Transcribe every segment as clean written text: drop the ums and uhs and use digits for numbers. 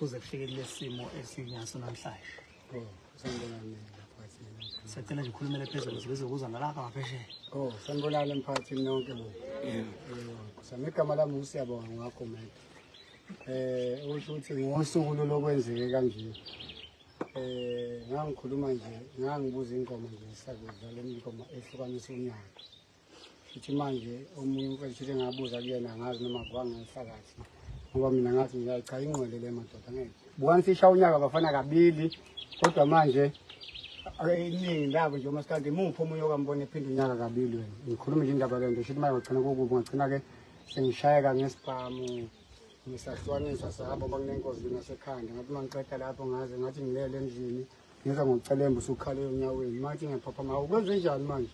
Kuze kufike kulesi simo esingaso namhlanje. Oh, sanibonani mphakathini. Siyacela nje ukhulumele phezulu ukuze bezokuzwa nalapha ngaphesheya. Oh, sanibonani emphakathini nonke bo. Sami igama lami uSiyabonga ngwaGomede. Usho ukuthi ngosuku lokwenzeke kanje. Ngangikhuluma nje, ngangibuza ingoma nje sakudlala ingoma ehlukanisa unyaka. Futhi manje omunye umfethu ngabuza kuyena angazi noma kwangehla kahle. Ngoba mina ngathi nje cha ingqwele le madoda ngeke. Bukani sisha unyaka bafana kabili kodwa manje iningi labo nje umasikandi imuphi omunye okambona ephinda unyaka kabili wena. Ngikhuluma nje indaba lento shuthi manje ngagcina kukubi ngagcina ke sengishayeka ngesibhamu ngisahlukaniswa sahamba ngoba kunenkozi nasekhanda. Ngathi uma ngiqeda lapho ngaze ngathi ngilele endlini ngizwa ngokucelemba usukhala onyaweni. Manje ngiyaphaphama ukwenze njani manje?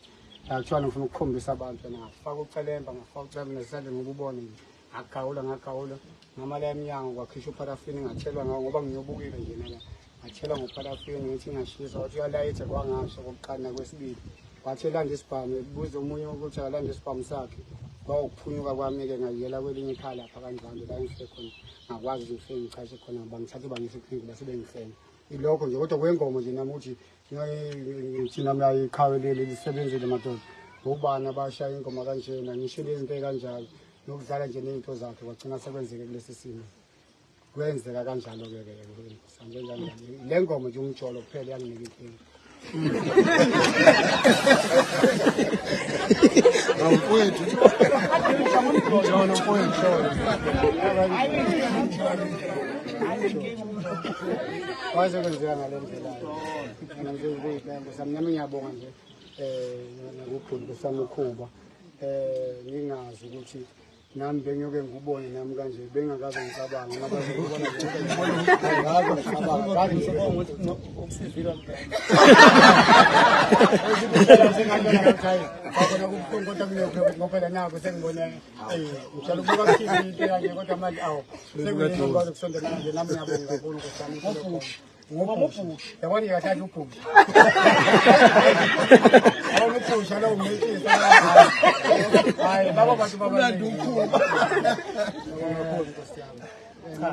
Akuthiwa ngifuna ukukhombisa abantu yena ngafaka ucelemba ngafaka ucelemba nesandla ngoba ubone nje. Ngagawula ngagawula ngamala emnyango kwakhishwa uparafini ngathelwa ngawo ngoba ngiyobukile nje nala. Ngathelwa ngoparafini ngithi ngashisa wathi uyalayitha kwangasho kokuqala nakwesibili. Wathi elanda isibhamu ebuza omunye ukuthi akalanda isibhamu sakhe. Kwawukuphunyuka kwami-ke ngayela kwelinye ikhaya lapha kaNdwandwe la engifike khona ngakwazi ukuthi ngifike ngichashe khona bangithathe bangise eklinikhi base bengihlenga. Ilokho nje kodwa kwengoma nje nami ukuthi ngithi nami hayi iqhawe leli lisebenzile madoda. Ngobani abashaya ingoma kanjena ngisho izinto ey'kanjalo nokudlala nje ney'nto zakhe kwagcina sekwenzeke kulesi simo. Kwenzeka kanjalo-ke ke sanje njalo le ngoma nje umjolo kuphela yanginika inkinga. Mfowethu. Mjolo mfowethu. Kwaze kwenzeka ngale ndlela. Mina nje ngiyibheke sami nami ngiyabonga nje nakukhulu kusami ukhuba. Ngingazi ukuthi nami bengiyoke ngikubone nami kanje bengakaze ngicabange ngoba ngikubona ngaze ngicabanga ngaze Ngibonga ukuthi ukusizile mpela. Khona kubuhlungu kodwa kungekho ngoba nakho sengibone ngijala ukubuka ku-TV into kanje kodwa manje awu sengikwazi ukusondela manje nami ngiyabonga kakhulu Nkosi yami. Ngobhusha. Yabona ngiyathanda ubhusha. Yabona ubhusha lo umethisa. Hayi baba bantu baba. Kakhulu Nkosi yami.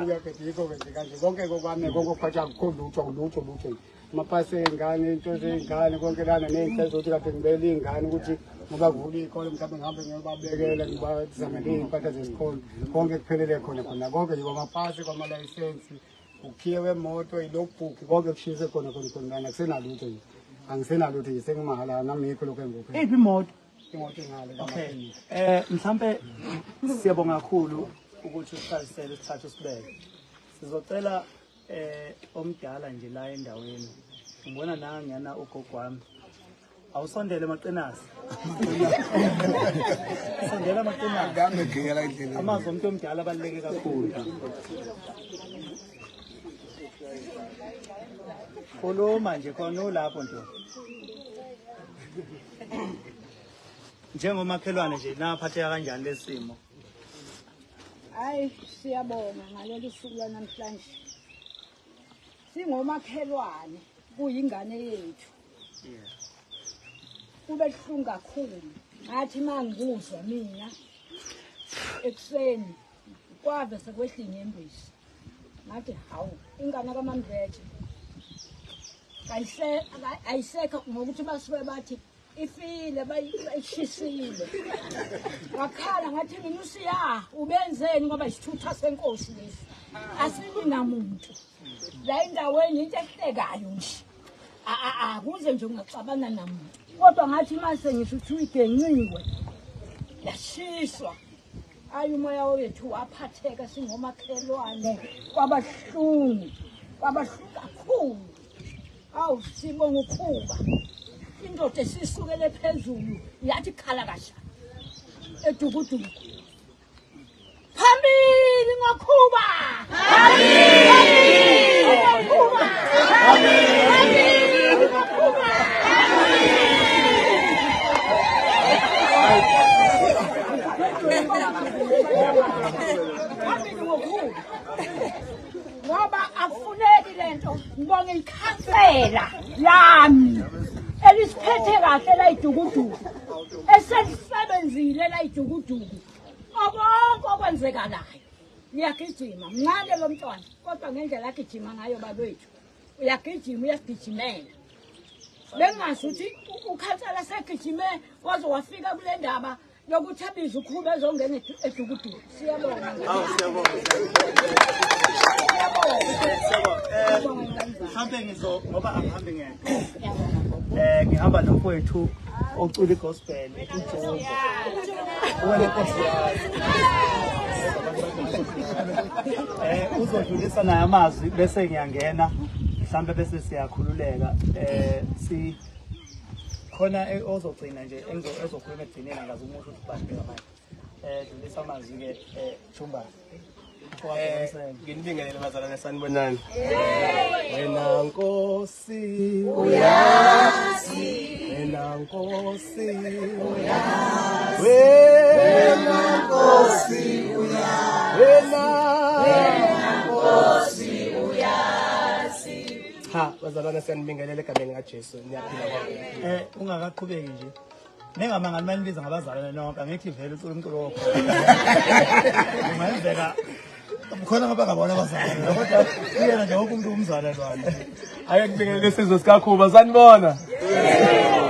Ngiyaqeda yikho ke nje kanje konke kokwami konke okuphatha akukho lutho lutho lutho. Amapasi ey'ngane into zey'ngane konke lana ney'nto zokuthi kade ngibele iy'ngane ukuthi ngoba kuvula iy'kole mhlawumbe ngihambe ngiyobabekela ngibazamele iy'mpahla zesikole konke kuphelele khona khona konke nje kwamapasi kwamalayisensi ukhiye wemoto ilogbook konke kushise khona khona khona lana kusenalutho nje angisenalutho nje sengimahhala nami yikho lokho engikuphe Iphi imoto? imoto ingale Okay. Mhlambe siyabonga kakhulu ukuthi usichazisele isithathu sibeke. Sizocela omdala nje la endaweni. Ngibona nangiyana ugogo wami. Awusondele maqinasi. Sondela maqinasi. Ngamegela endleleni. Amazwi omuntu omdala abaluleke kakhulu. Khuluma nje khona ulapho nje. Njengomakhelwane nje naphatheka kanjani lesimo? Hayi siyabonga ngalolu suku lwanamhlanje. Singomakhelwane kuyingane yethu. Kube buhlungu kakhulu. Ngathi mangikuzwa mina ekuseni kwave sekwehla inyembezi. Ngathi hawu ingane kaMamdletshe ayisekho ngokuthi basuke bathi ifile bayishisile. Ngakhala ngathi mina usiya ubenzeni ngoba isithutha senkosi lesi. Asibi namuntu. La endaweni into ehlekayo nje. Akuze nje ungaxabana namuntu. Kodwa ngathi mase ngisho ukuthi uyigenciwe. Yashiswa. Ayi umoya wethu waphatheka singomakhelwane kwabahlungu. Kwabahlungu kakhulu. Awu sibonga ukhuba. Indoda esisukele phezulu yathi khala kasha. Edukuduku. Phambili ngokhuba. Phambili ngokhuba. Phambili ngokhuba. Phambili ngokhuba. Ngoba akufuneki lento ngibonga ikhansela lami elisiphethe kahle la idukuduku eselisebenzile la idukuduku okonke okwenzekalayo. Niyagijima, mncane lo mntwana, kodwa ngendlela agijima ngayo bakwethu. Uyagijima, uyasigijimela. Bengingasho ukuthi ukhansela segijime waze wafika kule ndaba yokuthi abize uKhuba ezongena eDukuduku. Siyabonga. Awu siyabonga. Siyabonga. Mhlambe ngizo ngoba angihambi ngedwa. Ngihamba nomfowethu ocula igospel uJobo. Wena Nkosi yami. Uzodlulisa naye amazwi bese ngiyangena mhlambe bese siyakhululeka. Si khona ozogcina nje ezokhuluma ekugcineni angazi umuntu ukuthi bashibeka manje. Dlulisa amazwi ke Chumba. Nginibingelele bazalwane, sanibonani. Wena Nkosi uyazi, wena Nkosi uyazi, wena Nkosi uyazi, wena Nkosi uyazi. Cha bazalwane, siyanibingelela egameni kaJesu. Niyaphila konke. Ungakaqhubeki nje. Ningamangali manibiza ngabazalwane nonke, angithi vele ucula umculo wokholo. Ungenzeka khona ngoba ngabona abazalwane kodwa kuyena nje wonke umuntu umzalwane. Ake kubingelele isizwe sikaKhuba, sanibona.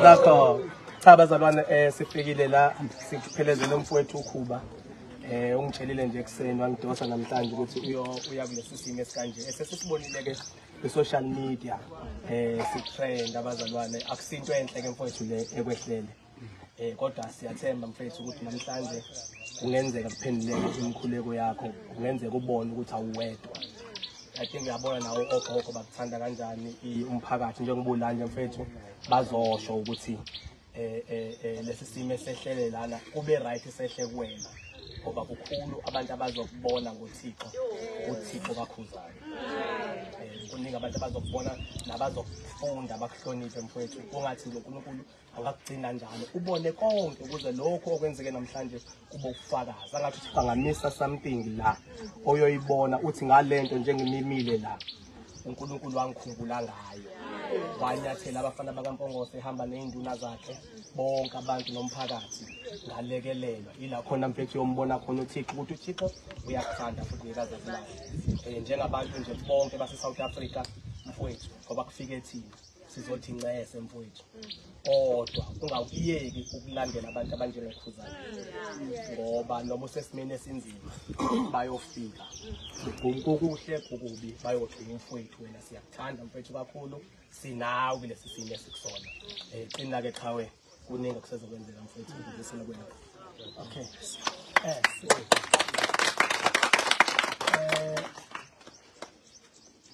D'accord. Cha bazalwane, sifikile la sikuphelezele umfowethu uKhuba. Ungitshelile nje ekuseni wangidosa namhlanje ukuthi uya kulesi simo esikanje. Esesisibonile ke ku social media sitrend abazalwane, akusinto enhle ke mfowethu le ekwehlele. Kodwa siyathemba mfethu ukuthi namhlanje kungenzeka kuphenduleke imikhuleko yakho, kungenzeka ubone ukuthi awuwedwa. I think uyabona nawo ogogo bakuthanda kanjani umphakathi njengoba ulanje mfethu, bazosho ukuthi lesi simo esehlele lana kube right sehle kuwena, ngoba kukhulu abantu abazokubona ngoThixo, uThixo bakhuzayo. Kuningi abantu abazokubona nabazokufunda bakuhloniphe mfethu. Ungathi nje uNkulunkulu angakugcina njalo, ubone konke ukuze lokho okwenzeke namhlanje kube ubufakazi. Angathi uthi bangamisa something la oyoyibona uthi ngalento njengimimile la uNkulunkulu wangikhumbula ngayo. Wanyathela abafana bakaMpongose ehamba nezinduna zakhe bonke abantu nomphakathi, ngalekelelwa. Ila khona mfethu uyombona khona uThixo ukuthi uThixo uyakuthanda futhi ngeke aze akulahle. Njengabantu nje bonke base South Africa mfowethu, ngoba kufike thina sizothi ncese mfowethu, kodwa ungawuyeki ukulandela abantu abanjengoKhuzani, ngoba noma usesimeni esinzima bayofika kukuhle kukubi bayogcina umfowethu. Wena siyakuthanda mfowethu kakhulu, sinawe kulesi simo esikusona. Qina ke qhawe, kuningi okusezokwenzeka mfowethu ukudlulisela kwena. Okay.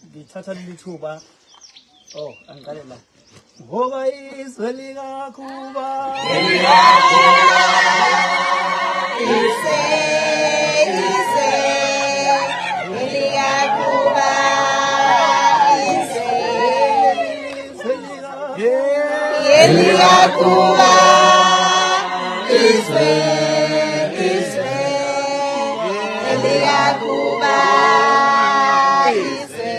Ngithatha leli thuba. Oh, angiqale la. Ngoba izwe likaKhuba izwe izwe likaKhuba izwe likaKhuba izwe izwe likaKhuba izwe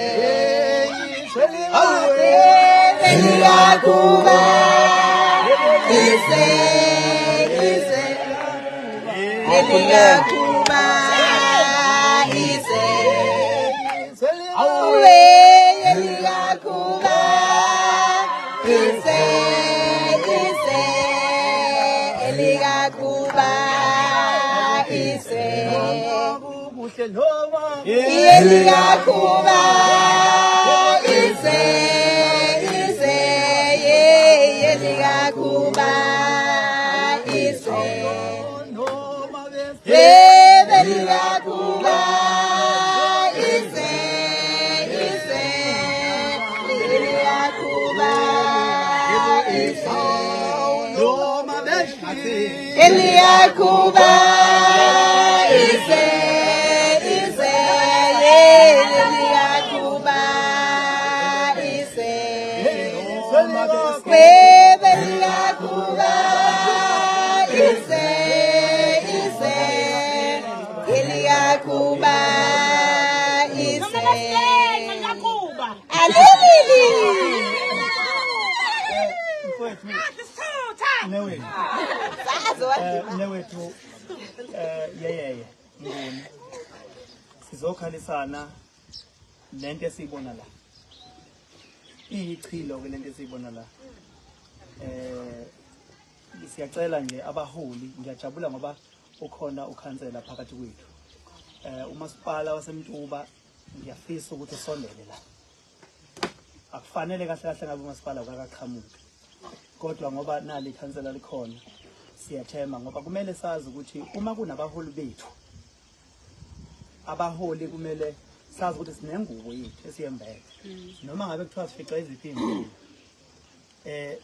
likaKhuba izwe izwe likaKhuba izwe likaKhuba izwe izwe likaKhuba izwe kuhle noma likaKhuba izwe izwe likaKhuba izwe noma likaKhuba izwe izwe likaKhuba izwe noma beshi likaKhuba izwe izwe likaKhuba izwe likaKhuba izwe izwe likaKhuba izwe alilili. Mfowethu mnewethu, mnewethu yeyeye Nguni, Sizokhalisana lento esiyibona la. Iyichilo ke lento esiyibona la. Siyacela nje abaholi, ngiyajabula ngoba ukhona ukhansela phakathi kwethu. Umasipala waseMtuba ngiyafisa ukuthi usondele la. Akufanele kahle kahle ngabe umasipala ukakaqhamuki. Kodwa ngoba nali ikhansela likhona, siyathemba ngoba kumele sazi ukuthi uma kunabaholi bethu, abaholi kumele sazi ukuthi sinengubo yethu esiyembethe. Noma ngabe kuthiwa sifica iziphi izinto.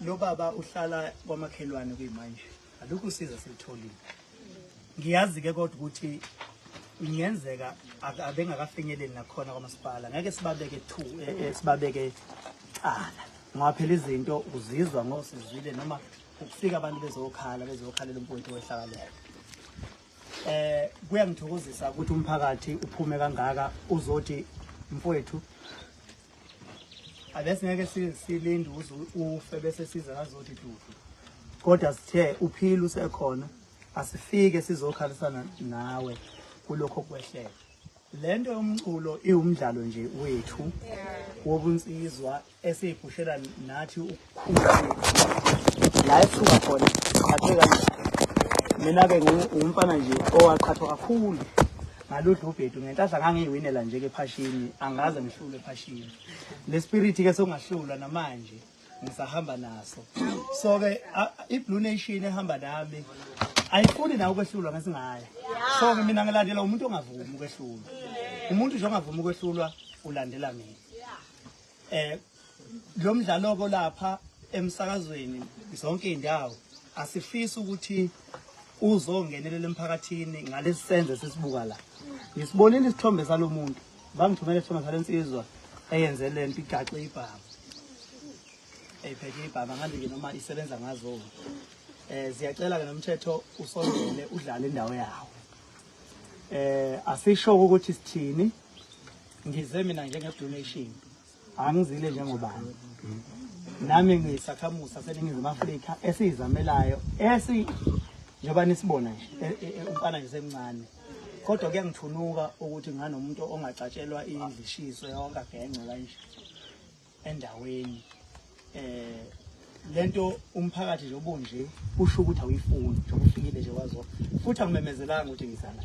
Lo baba uhlala kwamakhelwane kuyimanje. Alukho usizo silitholile. Ngiyazi ke kodwa ukuthi ingenzeka abengakafinyeleli nakhona kwamasipala. Ngeke sibabeke sibabeke cala. Ngoba phela izinto uzizwa ngosizwile noma ukufika abantu bezokhala bezokhalela umfowethu wehlakalelo. Kuyangithokozisa ukuthi umphakathi uphume kangaka uzothi mfowethu abesingeke silinde uze ufe bese siza kazothi dudu. Kodwa sithe uphila usekhona, asifike sizokhalisana nawe kulokho kwehlela. Lento yomculo iwumdlalo nje wethu wobunsizwa esiyiphushela nathi ukukhula. La esisuka khona qhathwe kanjani. Mina ke ngumfana nje owaqhathwa kakhulu ngaludla ubhedu ngenhlanhla ngangiyiwinela nje ke ephashini, angaze ngihlulwe ephashini. Le spirit ke songahlulwa namanje ngisahamba naso. So ke iBlue Nation ehamba nami ayifuni nawe ukwehlulwa ngesingaya. So ke mina ngilandela umuntu ongavumi ukwehlulwa. Umuntu nje ongavumi ukwehlulwa ulandela mina. Lo mdlalo ko lapha emsakazweni zonke indawo asifisi ukuthi uzongenelela emphakathini ngalesi senzo sesibuka la. Ngisibonile isithombe salomuntu, bangithumela isithombe salensizwa eyenze lento igaxe ibhamu. Eyiphethe ibhamu ngale ke noma isebenza ngazo. Siyacela ke nomthetho usondele udlale indawo yawo. Asisho ukuthi sithini. Ngize mina njenge Blue Nation. Angizile njengobani. Nami ngiyisakhamuzi saseNingizimu Afrika esizamelayo esi njengoba nisibona nje umfana nje semncane. Kodwa kuyangithunuka ukuthi nganomuntu ongacatshelwa indlu ishiswe yonke agence kanje endaweni. Lento umphakathi nje obunje usho ukuthi awuyifuni nje ufikile nje wazo. Futhi angimemezelanga ukuthi ngizala.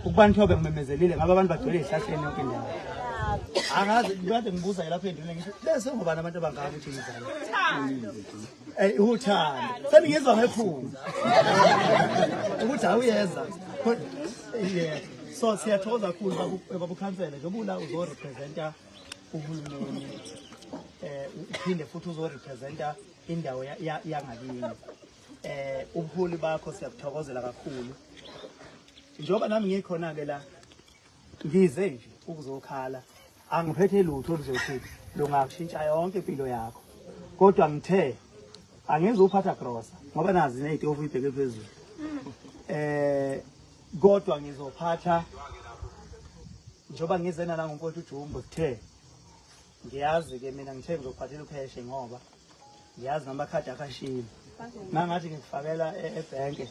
Ukuba nithiwa bengimemezelile ngabe abantu bagcwele ezihlahleni yonke indawo. Angazi kade ngibuza lapha endlini ngithi bese ngobani abantu abangaka ukuthi ngizala. Uthando. Seningizwa ngephunga. Ukuthi awuyeza. Yeah. So siyathokoza kakhulu babu khansela njengoba ula uzorepresenta uhulumeni. Uphinde futhi uzorepresenta indawo yangakini. Ubuholi bakho siyakuthokozela kakhulu. Njengoba nami ngikhona ke la ngize nje ukuzokhala, angiphethe lutho oluzothi lungashintsha yonke impilo yakho. Kodwa ngithe angizuphatha grosa ngoba nazi nezitofu ibheke phezulu. Kodwa ngizophatha njengoba ngize nana ngomfowethu uJumbo kuthe ngiyazi ke mina ngithe ngizophathela ukheshe ngoba ngiyazi namakhadi akashile. Mangathi ngikufakela ebhenke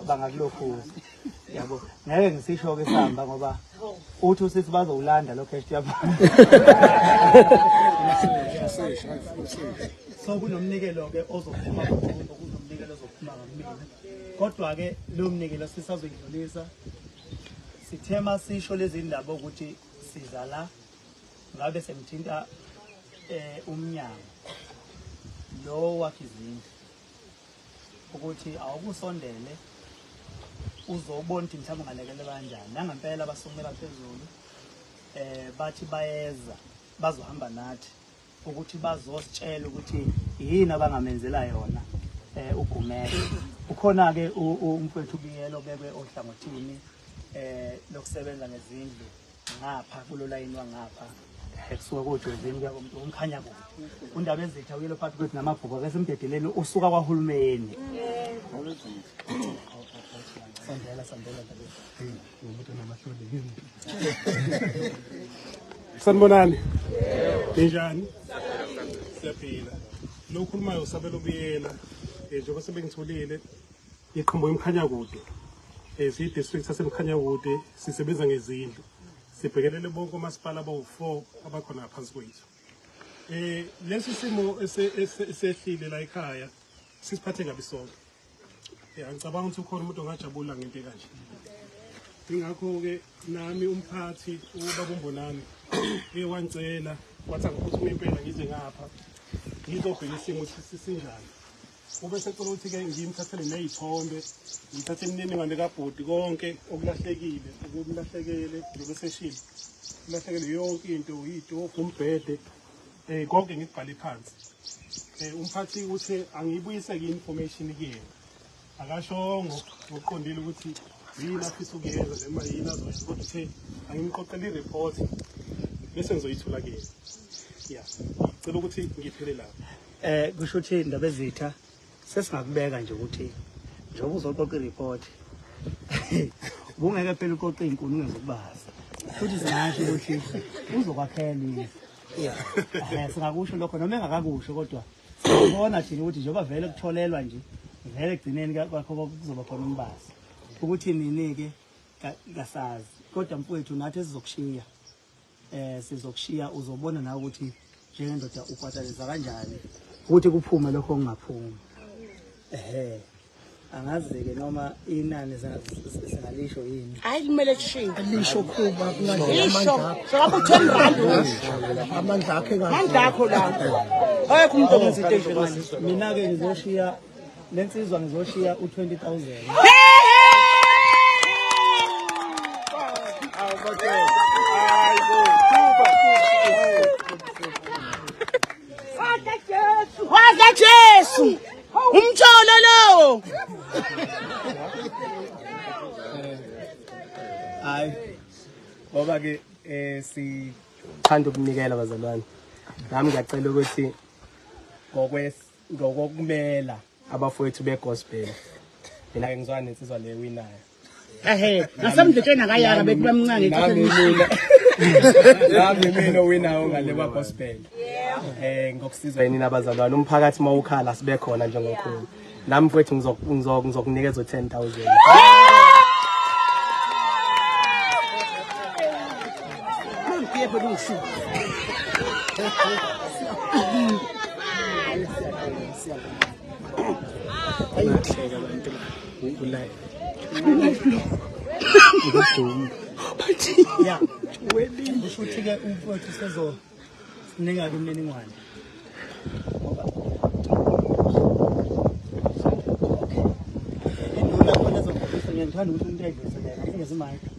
bangakulokhuza. Yabo ngeke ngisisho ke sihamba ngoba uthi usithi bazowulanda lo cash yabo. So kunomnikelo ke ozophuma kuJumbo, kunomnikelo ozophuma kumina. Kodwa ke lo mnikelo sisazoyidlulisa. Sithema sisho lezi ndaba ukuthi siza la ngabe sengithinta umnyango lo wakhe izindlu ukuthi awukusondele uzobona ukuthi mhlawumbe ungalekelela kanjani. Nangempela basukela phezulu bathi bayeza bazohamba nathi ukuthi bazositshela ukuthi yini abangamenzela yona uGumede. Ukhona ke umfowethu Biyelo bekwe ohlangothini lokusebenza ngezindlu ngapha kulo line wangapha kusuka koJozini kuya komuntu umkhanya kude. Undaba ezitha uyelo phakathi kwethu namabhuku ake simdedeleni usuka kwahulumeni. Sondela sondela Sanibonani. Ninjani? Siyaphila. Lo khulumayo usabelo Biyela. Njengoba sebengitholile iqhambo eMkhanya kude. Siyi district saseMkhanya kude sisebenza ngezindlu. Sibhekelele bonke omasipala abawu-4 abakhona ngaphansi kwethu. Lesi simo esehlile la ekhaya sisiphathe kabi sonke. Angicabanga ukuthi ukhona umuntu ongajabula ngento ekanje. Ingakho-ke nami umphathi ubaba uMbonani wangicela wathi angiphuthume impela ngize ngapha ngizobheka isimo ukuthi sinjani. Ube secela ukuthi-ke ngimthathele ney'thombe, ngithathe imininingwane kabhodi konke okulahlekile, okumlahlekele njengoba eseshilo. Kulahlekele yonke into, iy'tofu, umbhede, konke ngikubhale phansi. Umphathi uthe angiyibuyise-ke i-information kuyena. Akashongo ngokuqondile ukuthi yini afisa ukuyenza noma yini azoyenza, kodwa uthe angimqoqele i-report bese ngizoyithula kuyena. Yeah, ngicela ukuthi ngiphele lapho. Kusho ukuthi indaba ezitha sesingakubeka nje ukuthi njengoba uzoqoqa i-report ubungeke phela uqoqe iy'nkuni ungezokubaza, futhi singasho ukuthi uzokwakhela indlu. Singakusho lokho noma engakakusho, kodwa siyabona thina ukuthi njengoba vele kutholelwa nje vele ekugcineni kwakho kuzoba khona umbazi. Ukuthi nini-ke kasazi, kodwa mfowethu nathi esizokushiya sizokushiya, uzobona nawe ukuthi njengendoda ukwataleza kanjani ukuthi kuphume lokho okungaphumi. Angazi-ke noma inani singalisho yini. Hayi, kumele kushiwo. Lisho Khuba, Lisho. Sokabe u-10 rand usho. Amandla akhe. Amandla akho lapho. Akekho umuntu ongenza into enjengale. Mina-ke ngizoshiya le nsizwa, ngizoshiya u-20,000. Waza Jesu. Umtsholo lowo. Hayi, ngoba ke sithanda ukunikela bazalwane. Nami ngiyacela ukuthi ngokokumela abafowethu begospel, mina ke ngizwana nensizwa le winayo. Ehe, nasemdletsheni akayanga bethi bamncane. Nami mina owinayo ngale kwa gospel. Ngokusizwa yini nabazalwane, umphakathi mawukhala sibe khona njengokhulu. Nami mfowethu ngizokunikeza u-10,000. Mampiye phela ungisuka. Bayahleka abantu la ku-live. Ya, kusho ukuthi-ke umfowethu sezosinika-ke imininingwane. Ngoba okay, induna khona ezokhombisa, ngiyangithanda ukuthi umuntu ayidlulisele anikeze imayikhi.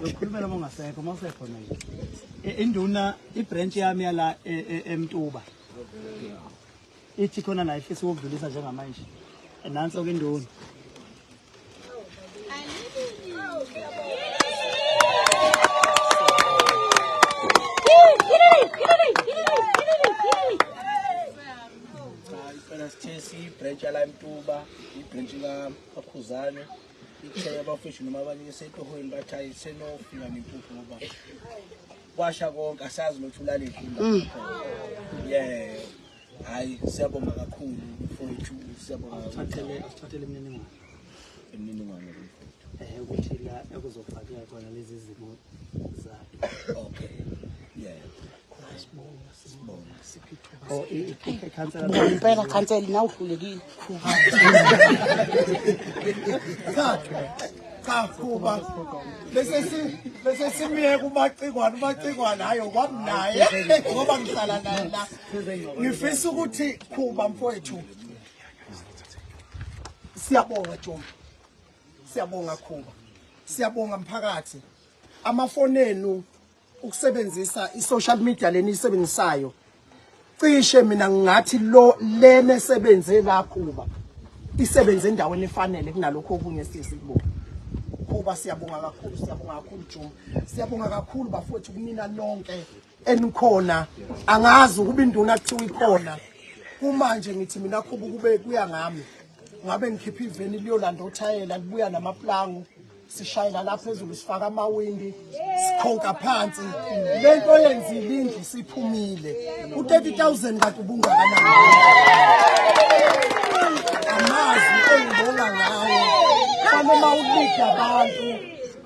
Uzokhulumela uma ungasekho, uma usekhona nje. Induna i-branch yami yala eMtuba ithi khona nayo ifisa ukudlulisa njengamanje. Nanso-ke induna. Cha, impela sithe siyi-branch yala eMtuba, i-branch kaKhuzane, ithe abafethu noma abanye esetohweni bathi hayi senofika nempuphu ngoba kwasha konke, asazi nokuthi ulalephi. Yeah, hayi, siyabonga kakhulu mfowethu, siyabonga kakhulu. Asithathele imininingwane. Imininingwane mfowethu. Ukuthi la ekuzofakeka khona lezi zimo zakhe. Okay, yeah, sibonga. Oh, ikhansela. Impela khansela nawe uhlulekile. Cha cha Khuba, bese simiyeka uMacingwane, uMacingwane hayi okwami naye ngoba ngihlala naye la. Ngifisa ukuthi Khuba mfowethu, siyabonga Jombi, siyabonga Khuba, siyabonga mphakathi. Amafoni enu, ukusebenzisa i-social media leni isebenzisayo, cishe mina ngingathi lo lena esebenze la Khuba isebenze endaweni efanele kunalokho okunye esiye sikubona. Khuba, siyabonga kakhulu, siyabonga kakhulu Juma, siyabonga kakhulu bafowethu kunina nonke enikhona. Angazi ukuba induna kuthiwa ikhona kumanje. Ngithi mina Khuba, kube kuya ngami ngabe ngikhipha iveni liyolanda othayela, libuya namaplangu, sishayela la phezulu, sifaka amawindi, sikhonka phansi. Lento yenzile indlu siphumile u-30,000 kanti ubungakanani. Amazwi engibonga ngawo, fanele uma ulida abantu.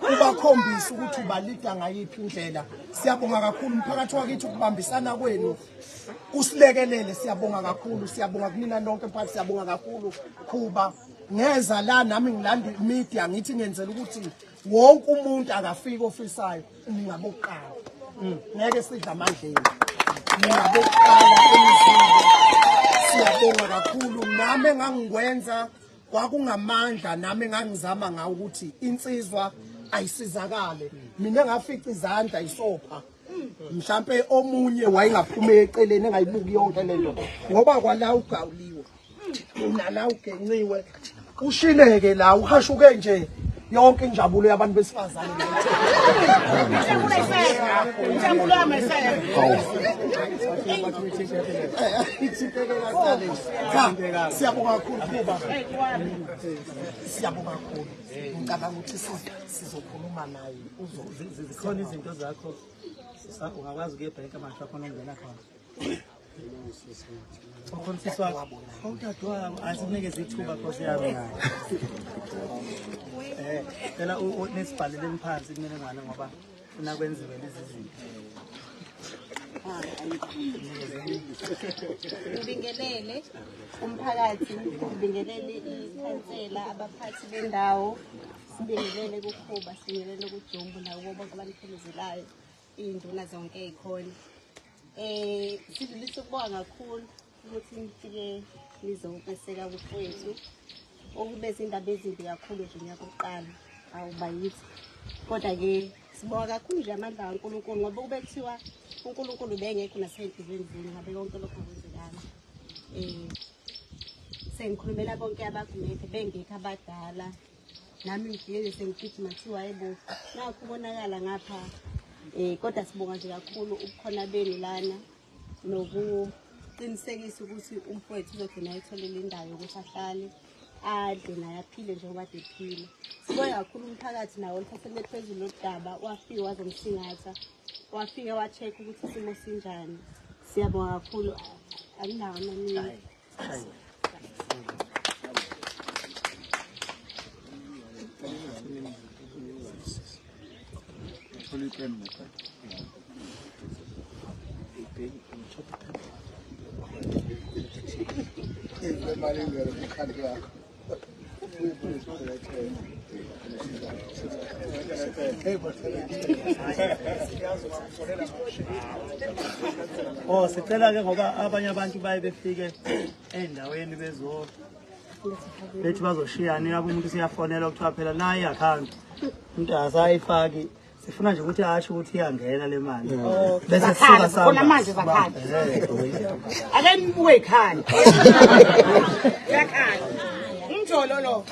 Ubakhombisa ukuthi ubalida ngayiphi indlela. Siyabonga kakhulu umphakathi wakithi ukubambisana kwenu kusilekelele. Siyabonga kakhulu, siyabonga kunina nonke mphakathi, siyabonga kakhulu Khuba. Ngeza la nami ngilanda media ngithi ngenzela ukuthi wonke umuntu akafika ofisayo ningabokuqala. Ngeke sidla amandleni. Ningabokuqala emzini. Siyabonga kakhulu. Nami engangikwenza kwakungamandla, nami engangizama ngawo ukuthi insizwa ayisizakale. Mina ngafica izandla isopha. Mhlambe omunye wayengaphuma eceleni engayibuki yonke lento ngoba kwala ugawuliwe nala ugenciwe ushileke la uhashuke nje yonke injabulo yabantu besifazane. Cha, siyabonga kakhulu Khuba, siyabonga kakhulu. Ngicabanga ukuthi sizokhuluma naye. Zikhona izinto zakho ungakwazi ukuya ebhenki manje khona ungena khona. Ukhona usisi wakho? Udadewabo asinikeze ithuba Nkosi yami. Cela nisibhalele phansi imininingwane ngoba funa kwenziwe lezi zinto. Ngibingelele umphakathi, ngibingelele ikhansela, abaphathi bendawo, sibingelele kuKhuba, sibingelele kuJumbo nakubo bonke abaniphelezelayo, iy'nduna zonke ey'khona. Sidlulisa ukubonga kakhulu ukuthi nifike nizokweseka mfowethu. Okube izindaba ezimbi kakhulu nje unyaka oqala awuba yithi. Kodwa-ke sibonga kakhulu nje amandla kaNkulunkulu ngoba kube kuthiwa uNkulunkulu ubengekho nasey'nhliziyweni zenu ngabe konke lokhu akwenzekanga. Sengikhulumela bonke abagumethe bengekho abadala. Nami ngifike nje sengigijima kuthiwa hayibo nakho kubonakala ngapha. Kodwa sibonga nje kakhulu ubukhona benu lana nokuqinisekisa ukuthi umfowethu uzogcina etholile indawo yokuthi ahlale adle naye aphile njengoba ade ephila. Sibonga kakhulu umphakathi nawo oluthathele phezulu lolu daba, wafika wazomsingatha, wafika wa-check ukuthi isimo sinjani. Siyabonga kakhulu, anginawo amaningi. Oh, sicela ke ngoba abanye abantu baye befike endaweni bezo bethi bazoshiyana yabo umuntu siyafonela kuthiwa phela nayi i-account umuntu asayifaki. Sifuna nje ukuthi asho ukuthi iyangena le mali bese sisuka samba khona manje zakhala. Ake nibuke ikhanda. Yakhala. Umjolo lo.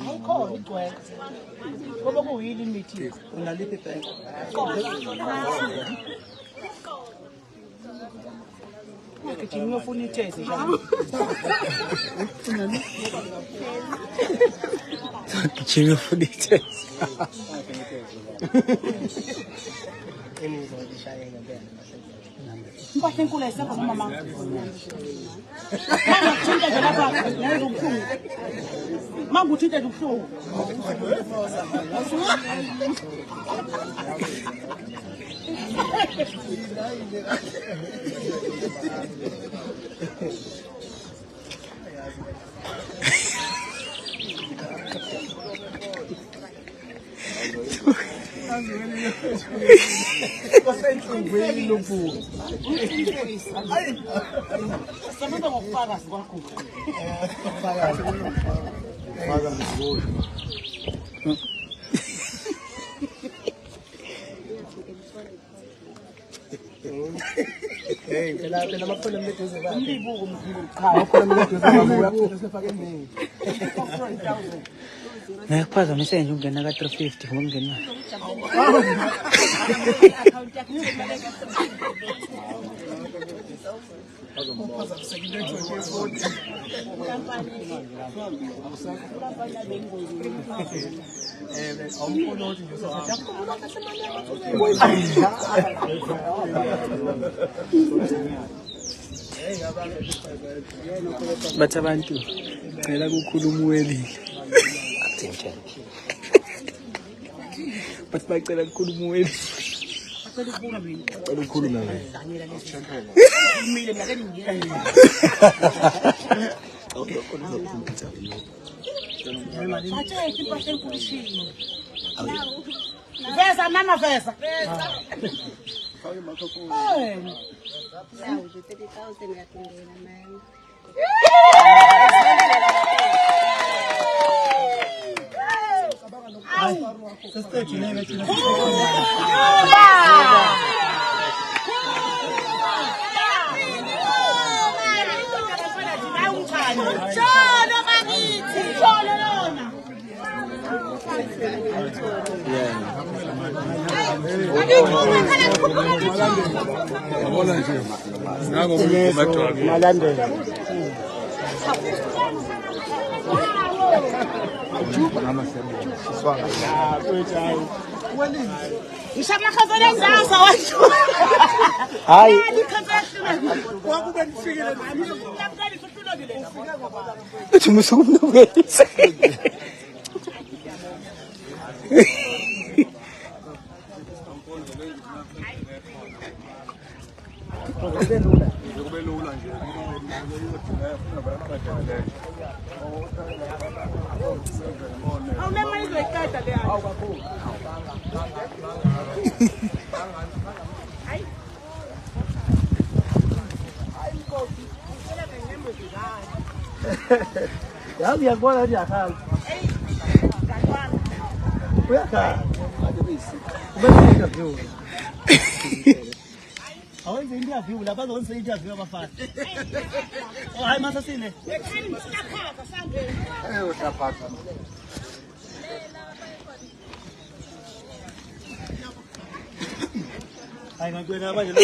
Awukhona igcwele. Ngoba kuyili imithi. Unaliphi ibhenki? Ngigijima uyofuna ithezi nje. Gijima uyofuna ithezi. Impahla enkulu ayisekho mama. Mama kuthinta nje lapha ngeke ubuhlungu. Mama uthinta nje ubuhlungu. Sebenza ngokufakazi kwakho. Hey, phela phela amakhona mleduze bakhe. Umlibuko mkhulu cha. Amakhona mleduze bakhe uyaphela sefake eningi. Ngiyakuphazamise nje ukungena ka-350 ngoba ungena. Bathi abantu cela kukhuluma uwelile. Bathi bacela kukhuluma uwelile. Cela ukukhuluma mina. Veza mama veza. Nawu nje 30,000 yakungena manje. Sesiqedile-ke thina. Mjolo bakithi. Mjolo lona. Malandela. Ngisho amakhansela enzaza washo. Hayi. Kwakube nifikile. Uthi musukumnukelisa. Awule mali izoyiqeda leyo. Yazi ngiyakubona ukuthi uyakhala. Uyakhala. Ubenza interview. Awenze interview la bazokwenza interview abafana. Oh hayi masasine. Hayi ngakuyena manje lo